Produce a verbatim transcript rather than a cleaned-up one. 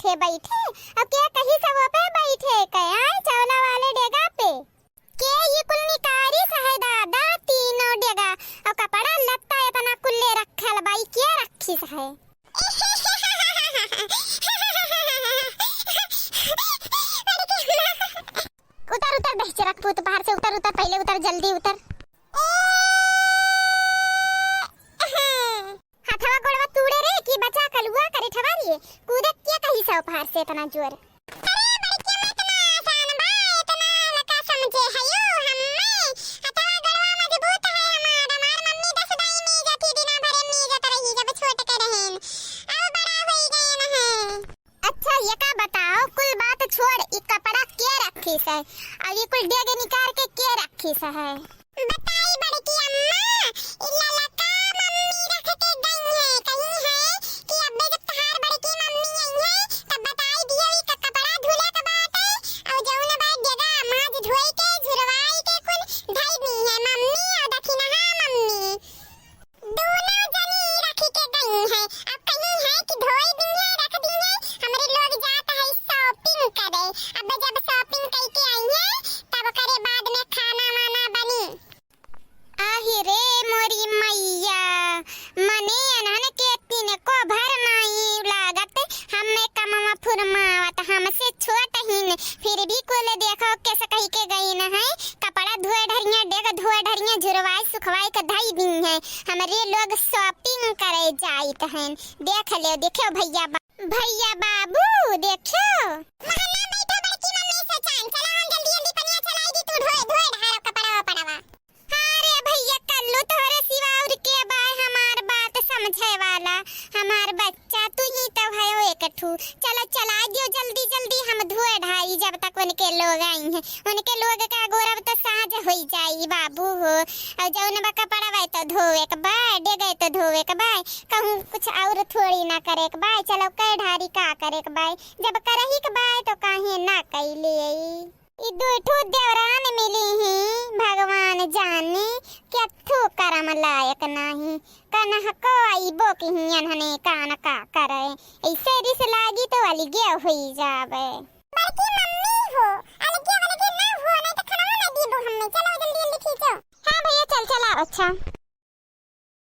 बैठे बैठे, अब के कही सब पे बैठे, के आए चौला वाले डेगा पे। के ये कुल निकारिस है दादा, तीनों डेगा, और कपड़ा लत्ता इतना कुल्ले रखल बाई, के रखिस है? उतर, उतर, बहचरक पूत पहाड़ से उतर, उतर, पहिले उतर, जल्दी उतर। हथवा गोड़वा तूड़े रे कि बचा कलुआ करे ठवारिए, कूदे के कही सौ पहाड़ से इतना जोर। अरे बड़किया में इतना आसान बा, इतना हल्का समझे हयो हम्मे। हथवा गोड़वा मजबूत है हमार, हमार मम्मी दस दाई मीजत ही, दिना भरे मीजत रही जब छोट के रहेन, अब बड़ा होई गए न है। अच्छा, ये का बताओ, कुल बात छोड़, ई कपड़ा के रखिस है? और ये कुल डेग निकाल के के रखिस है? बताई बड़की अम्मा, ई ललका मम्मी रख के गई है, कही है कि अबे जब तहार बड़की मम्मी आई है, तब बताई दियो ई क-, कपड़ा धुले के बाटे, और जौन बा डेगा माज धोई के, झुरवाई के कुल धई दी है मम्मी और दखिनहा मम्मी। दोनों जनी रखी के गई है, अब कही है कि धोई दी है, रख दी है, हमरे लोग जात है shopping करे। अब जब shopping कई के आई है, तब करे बाद में खाना वाना बनी। आहि रे मोरी मैया, मने अनहन के तिनको भर नाई लागत, हमें कमवा फुरमावत, हमसे छोट हीन, फिर भी कुल देखो कैसे कही के गई न है, कपड़ा धोए ढरिया, डेग धोए ढरिया, झुरवाई सुखवाई के धई दी है। हमरे लोग shopping करे जाइत हैं। देख लेव, देखेव भैया बा-, भैया बाबू, देखेव। महना बैठो बड़की मम्मी से चान, चला हम जल्दी जल्दी पनिया चलाई दी, तू धोए, धोए ढारो कपड़ा वपड़वा। हाँ रे भैया कल्लू, तोहरे सिवा और के बाय हमार बात समझे वाला, हमार बच्चा। चा, तू ही तो है एक ठू। चलो चला दियो जल्दी जल्दी, हम धोए ढाई जब तक उनके लोग आई हैं। उनके लोग का गोरब तो साँझ होई जाई बाबू हो। और जौन बा कपड़वा तो धोवे के बा, डेगे तो धोवे के बा, कहूँ कुछ और थोड़ी ना करे के बा। चलो कै ढारी का करे के बा, जब करही के बा तो काहे ना कैले। ई दुइ ठो देवरान मिली ही, भगवान जाने केथू करम लायक नाही। कनहको अइबो किहीं अनहने कान का करे, ऐसे रिस लागी तो अलगे हुई जावे। बड़की मम्मी हो, अलगे अलगे ना हो, नहीं तो खाना ना दीबो हमें। चलो जल्दी जल्दी खींचो। हाँ भैया, चल चला। अच्छा।